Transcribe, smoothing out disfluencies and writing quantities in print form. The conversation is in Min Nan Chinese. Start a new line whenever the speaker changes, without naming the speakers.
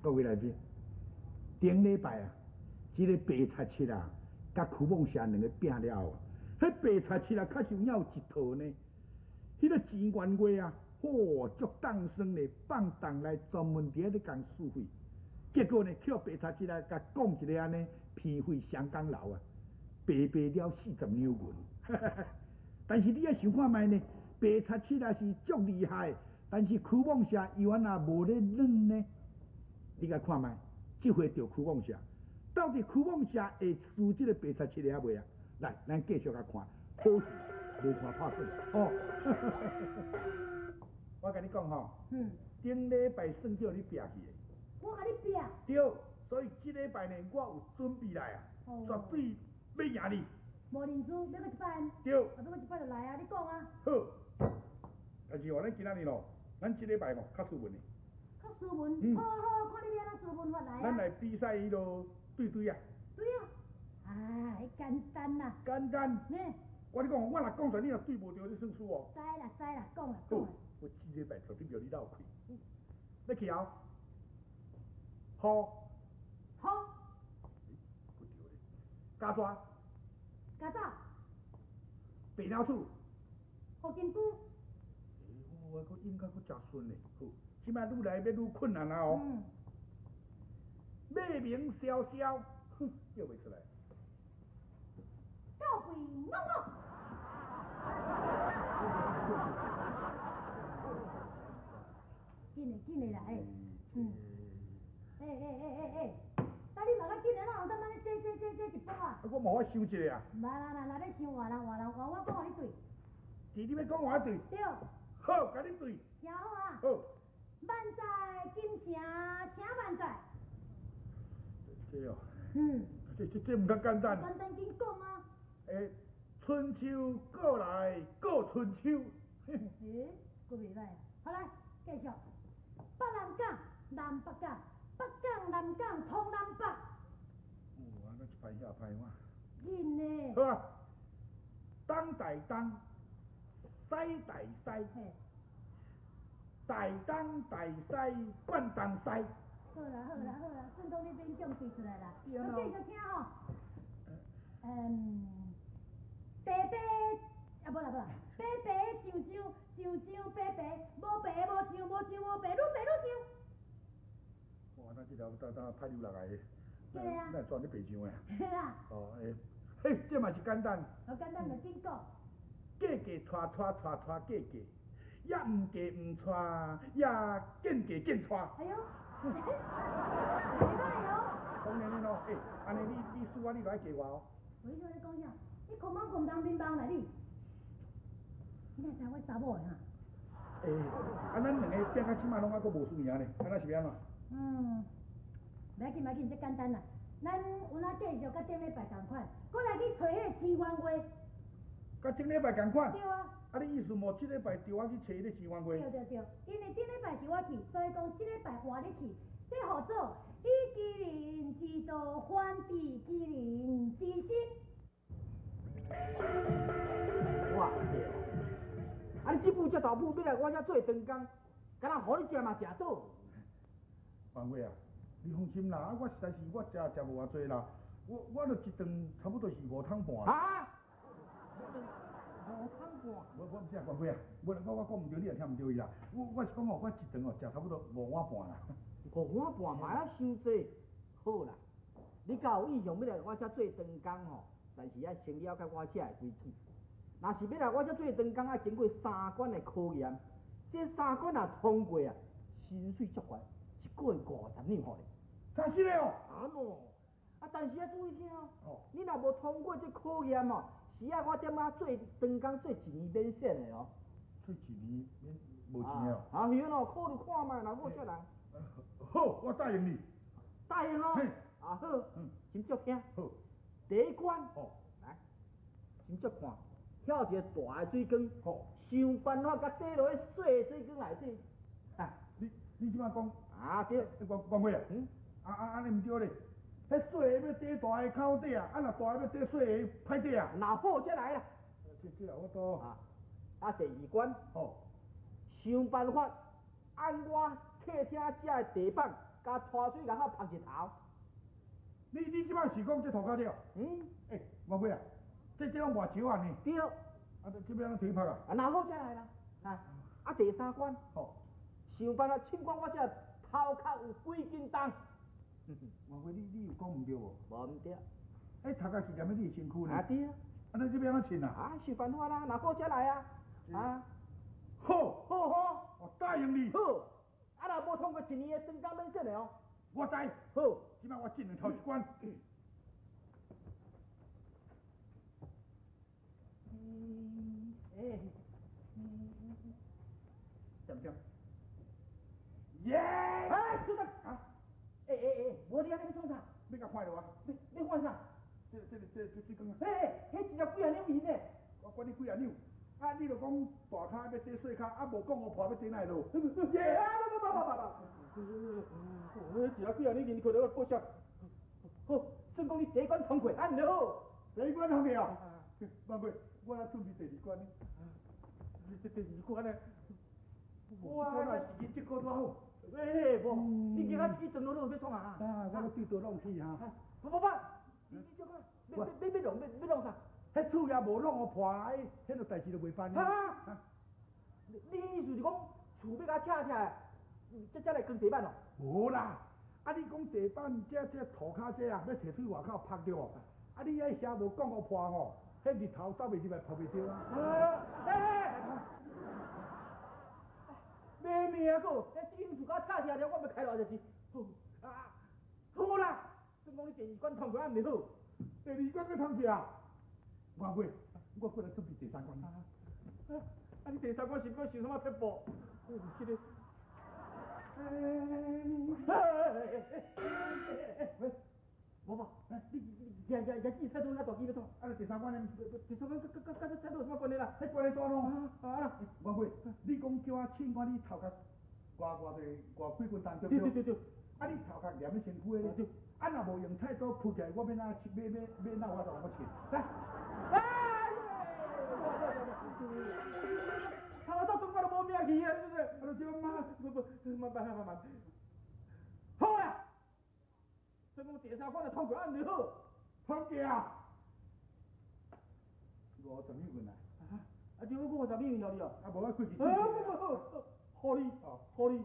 各位來賓，頂禮拜啊，這个白賊七啊，佮屈夢蛇兩个拼了後啊，彼白賊七啊，確實有影有一套呢。彼个錢元月啊，吼，足當生咧，放蕩來專門佇遐咧共試血。結果呢，予白賊七來共講一个按呢，偏廢雙江樓啊，白白了40兩銀。但是你愛想看覓呢？白賊七啊是足厲害，但是屈夢蛇伊原來無咧軟呢。你共看覓？這回著屈夢蛇，到底屈夢蛇會輸這个白賊七抑未啊？來，咱繼續來看，好戲無看拍算哦。我共你講吼，頂禮拜算著你拚去的。
我共你拚。
對，所以這禮拜呢，我有準備來啊，絕對欲贏你。
無認輸，欲閣一擺。
對。
啊，欲閣一擺就來啊！你講啊。
好，但是哦，咱今仔日咯，咱這禮拜吼較斯文的。
較斯文，好好，看你欲按怎斯文法來啊。
咱來比賽彼落對對啊。
對啊。啊，彼簡單啦。
簡單。
呢。
我共你講，我若講出來，你若對無著，你算輸哦。
知啦知啦，講啦講啦。
我這禮拜絕對予你落氣。欲去後。好。
好。
不對咧。加抓。
加走。
白老鼠。
胡金龜。
欸，我閣應該閣誠順咧。好，這擺愈來欲愈困難啊哦。馬鳴蕭蕭，哼，叫袂出來。
狗吠嗷嗷。緊嘞緊嘞啦，欸，嗯。欸欸欸欸欸，等你嘛較緊嘞，哪有當按呢坐坐坐坐一步啊？
啊，我嘛愛想一下啊。
無無無，若欲想換人換人換，我講予你對。
是你欲講我對？
對。
好，共你對。
聽好啊。
好。
萬載金城請萬載。
這哦。這毋較簡單。
簡單緊講啊。
欸，春秋過來過春秋。
欸，閣袂䆀啊！好來，繼續。北南港，南北港，北港南港通南北。
哦，按呢一歹遐歹我。
緊嘞。
好啊，東大東，西大西，大東大西貫東西。
好啦好啦好啦，算當你勉強對出來啦。我繼續聽吼。嗯，白白啊，無啦無啦，白白上上上上白白，無白無上無上無白，愈白愈上。
哇，那這條當當歹溜落來的，
對啊，
那全咧白上的。
對啊。
哦，欸，嘿，這嘛是簡單。
好簡單就緊講。
過過拖拖拖拖過過，也毋過毋拖，也見過見拖。
哎喲，袂䆀哦。
當然咯，欸，按呢你輸我，你就愛加我哦。
我你說你講啥？你空茫空當乒乓來你，你哪知我查某的哈？
欸，啊，咱兩个拚到這擺攏猶閣無輸贏呢，啊，咱是欲按怎？
嗯，袂要緊，袂要緊，這簡單啦。咱有哪繼續佮頂禮拜仝款，閣來去揣彼个錢元月。
佮頂禮拜仝款？
對啊。
啊，你意思無這禮拜著我去揣彼个錢元月？
對對對，因為頂禮拜是我去，所以講這禮拜換你去，這號做以其人之道還治其人之身。
哇！對哦，啊你這久才豆腐欲來我遮做長工，敢若予你食嘛食倒。
萬歲啊！你放心啦，啊我實在是我食食無偌濟啦，我著一頓差不多是五湯半。
啊？五湯半？
我毋是啊，關輝啊，我講毋對，你也聽毋對伊啦。我是講哦，我一頓哦食差不多五碗半啦。
五碗半嘛會傷濟，好啦，你若有意向欲來我遮做長工吼，但是愛先了解我遮的規矩。若是欲來我遮做長工，愛經過三關的考驗。這三關若通過啊，薪水足懸，一个月50兩予你。
真實的哦？
啊喏，啊但是愛注意聽哦，你若無通過這考驗哦，是愛我踮遐做長工做一年免錢的哦。
做一年免無錢的哦？
啊是喏，考慮看覓，若有這人。
好，我答應你。
答應哦。啊好，斟酌聽。
好。
第一關，來，斟酌看，跳一個大的水缸，想辦法共底落去細的水缸內底。啊，
你這擺講？
啊對。
關關輝啊？嗯。啊啊按呢毋對咧，彼細的欲底大的較好底啊，啊若大的欲底細的歹底啊。
若好才來啦。
這也有法度。
啊，啊第二關，想辦法按我客廳遮的地板，共拖水共我曝日頭。
你這擺是講這塗跤對？
嗯。
欸，王貴啊，這攏外石啊呢？
對。
啊，這欲按怎提曝啊？
啊，若好才來啦。啊，啊，第三關。
吼。
想辦法凊看我這頭殼有幾斤重。
王貴，你有講毋對無？
無毋對。
欸，頭殼是踮咧你的身軀呢。
啊對啊。
啊，那這欲按怎凊啊？
啊，想辦法啦，若好才來啊。啊。
好。
好好。
我答應你。
好。啊，若無通過一年的長工免算的哦。
我知。
好。
這擺我進入頭一關。
欸。
點點。耶！
哎，出來！
啊！
欸欸欸，無你按呢欲創啥？
欲共看著啊？
欲看啥？
這光啊！
欸，彼一粒幾仔兩銀呢？
我管你幾仔兩，啊，你著講大跤欲綴細跤，啊，無講予破欲綴哪會落？
耶！啊，不不不不不！一粒幾仔兩銀，看著我報銷。好，算講你第一關通過，按就好。
第一關通過啊？萬貴，我來準備第二關呢。
這第二關呢？
哇！我若是這個多好。
欸，無，你今仔一支長路路欲創啥？
啊，我對倒弄去哈。
不不不，你這個，欲弄欲弄啥？
彼厝也無弄予破，彼个代誌就袂辦
啊！你意思是講厝欲共拆起來，才來裝地板哦？
無啦，啊你講地板這塗跤這啊，欲提出外口曝著哦。啊你遐遐無講予破吼，彼日頭走袂入來，曝袂著啊。
啊！欸！沒命閣，彼這間厝共拆起來了，我欲開偌濟錢？好啊，好啦，算講你第二關通過，按就好。
第二關閣通過啊？外過，我過來準備第三關。
啊！啊！你第三關是欲想啥物撇步？哦，這个。欸欸欸欸喂，無無，你你舉舉舉菜刀遐大支欲創？
啊，第三關呢？
第三關佮佮佮這菜刀有啥關係啦？
彼關係大咯。
啊！
外過，你講叫我凊看你頭殼偌偌濟偌幾斤重對不對？
對對對對。
啊，你頭殼踮咧身軀的，啊，若無用菜刀鋪起來，我欲哪欲欲欲哪有法度通凊？來。
哎！頭殼到中間都無命去啊！對不對？
啊，就這嘛，
不不，慢慢慢慢。好啦，算講第三關就通過，按就好。
通過啊！五十兩銀啊！
啊，就我五十兩銀予你哦。
啊，無我開一。
啊，不不，好，予你，予你。